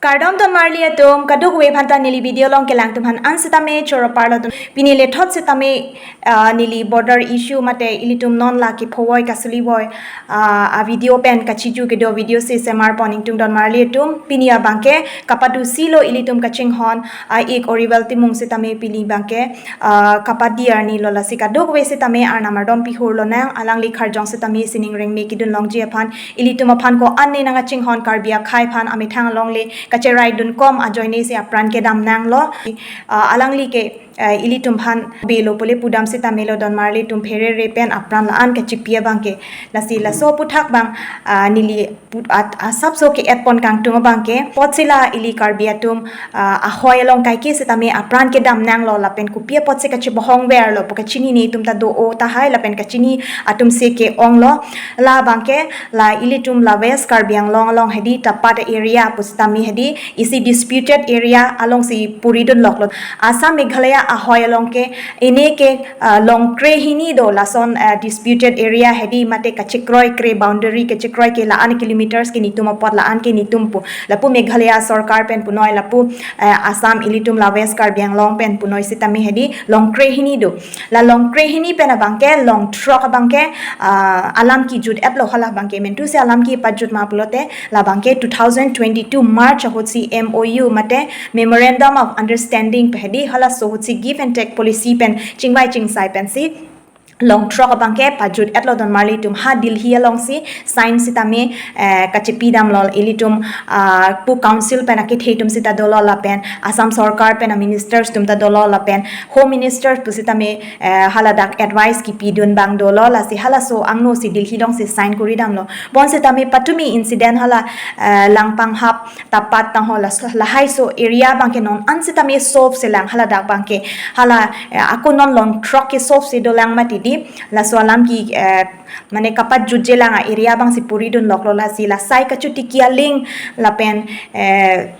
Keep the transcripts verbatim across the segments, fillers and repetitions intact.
Kardom donmarli atum, kadokave aphanta neli video along kelang atum aphan an sitame choro parlo atum. Pini lethot sitame, ah, neli border issue mate ilitum non la kephovoi kasuli voi, ah, a video pen kachiju kedo video si semar pon ingtung donmarli atum. Pini abangke kapadu silo ilitum kachinghon, ah, ik Oriwel Timung sitame pini abangke, ah, kapadi arni lo, lasi kadokave sitame arnam ardom pihur lonang, alangli kharjong sitame sining rengme kedun longji aphan, ilitum aphan ko-an ne nangkachinghon Karbi akhei aphan amethang along le kacherai dun kom ajoine si apran kedam nanglo. Ah, alangli ke, ah, ilitum aphan belo pule pudam sitame lo donmarli atum, pherere pen apran la-an kachipi abangke. Lasi laso aphuthak abang, ah, neli put at asapso ke-et pon kangtung abangke. Apotsi la ili Karbi atum, ah, ahoi along kaike sitame apran kedam nanglo lapen kopi apotsi kachebohong verlo pu kachini netum ta do-o tahai lapen kachini atum si ke-onglo. La abangke la ilitum la West Karbi Anglong along hedi Tapat area pusitame hedi isi disputed area alongsi puri dun loklo. Assam Meghalaya ahoi along ke ene ke, ah, long krehini do lason, ah, disputed area hedi mate kachekroi kre boundary kachekroi ke la-an kilometers ke netum apot la-an ke netum pu. Lapu Meghalaya sorkar pen punoi lapu, eh, Assam ilitum la West Karbi Anglong pen punoi sitame hedi long krehini do. La long krehini pen abangke long throk abangke, ah, alam kejut etlo, hala abangke mentu si alam kepajut ma pulote la abangke two thousand twenty-two March ahutsi M O U mate Memorandum of Understanding pu hedi halaso ahutsi give and take policy pen chingvai chingsai pensi long throk abangke pajut etlo donmarli atum. Ha Delhi alongsi sign sitame, eh, kachipi damlo ilitum, ah, pu council pen akethe atum sita dolo lapen Assam sorkar pen a ministers atum ta dolo lapen Home Minister pusitame, eh, haladak advice kepi dun abang dolo, lasi halaso angno si Delhi alongsi sign kuri damlo. Bonsitame patumi incident hala, eh, Langpanghap Tapat tangho la, lahaiso area abangke non an sitame solve selang, haladak abangke hala, eh, ako non long throk ke solve si dolang mati di, laso alam ke, eh, mane kapajutjelang a area abangsi puri dun loklo, lasi la sai kachotiki aling lapen, eh,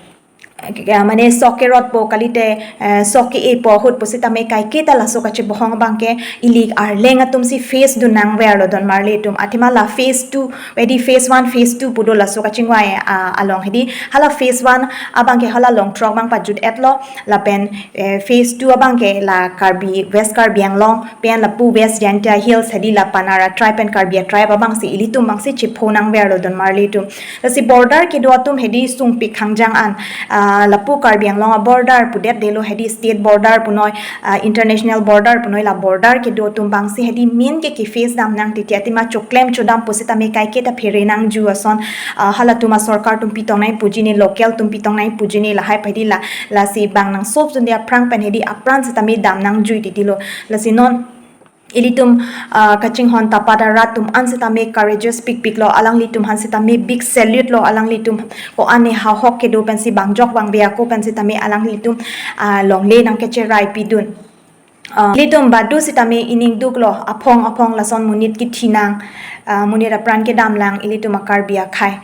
ke-, mane sok kerot po kalite, eh, sok ke-e po ahut pusitame kaike ta laso kachebohong abangke ili arleng atum si face dun nangverlo donmarli atum. Athema la phase two, hedi phase one, phase two pu do laso kachingvai, ah, along hedi. Hala phase one abangke hala long throk abang pajut etlo lapen, eh, phase two abangke la Karbi, West Karbi Anglong pen lapu West Jaintia Hills hedi la Pnar a tribe pen Karbi a tribe abangsi ilitum abangsi chepho nangverlo donmarli atum. Lasi border kedo atum hedi sungpik hangjang an, ah, lapu Karbi Anglong a border pudet delo hedi state border punoi, ah, international border punoi la border kedo atum abangsi hedi main ke ke face dam nang titi athema choklem chodam pusitame kaike ta phere nangju ason, ah, halatum a sorkar atum pitong nai pujine, local atum pitong nai pujine lahai pu hedi la, lasi bang nang solve dunde aphrang pen hedi apran sitame dam nangju titi lo. Lasi non ilitum, ah, kachinghon Tapat arat atum an sitame courageous pikpiklo, alanglitum aphan sitame big salute lo, alanglitum ko-an ne hahok kedo pensi bangjok bangbe ako pen sitame alanglitum, ah, longle nangkecherai pidun. Ah, ilitum badu sitame ining duklo, aphong aphong lason monit kithi nang, ah, monit apran kedam lang ilitum a Karbi akhei.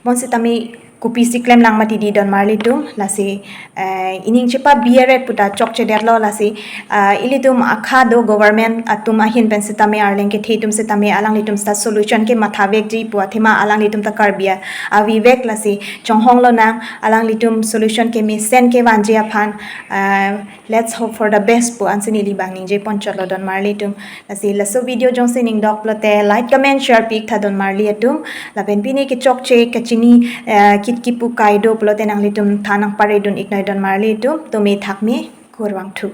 Bonsitame kopisi klemlang mati di donmarli atum, lasi, eh, ining chepabi eret puta chokchedetlo, lasi, ah, ilitum akha do government atum ahin pen sitame arleng kethe atum sitame alanglitum sita solution kematha vekji pu athema alanglitum ta Karbi a, avivek, lasi chonghong lonang alanglitum solution kemesen kevanji aphan, ah, let's hope for the best pu ansi neli bang ningje ponchotlo donmarli atum. Lasi laso video jongsi ning dok pulote like, comment, share piktha donmarli atum. Lapen pini kechokche kachini, eh, kit kipu kai do pulote nanglitum than nangpare dun iknoi donmarli atum. Tumi thakmi, kurvangthu.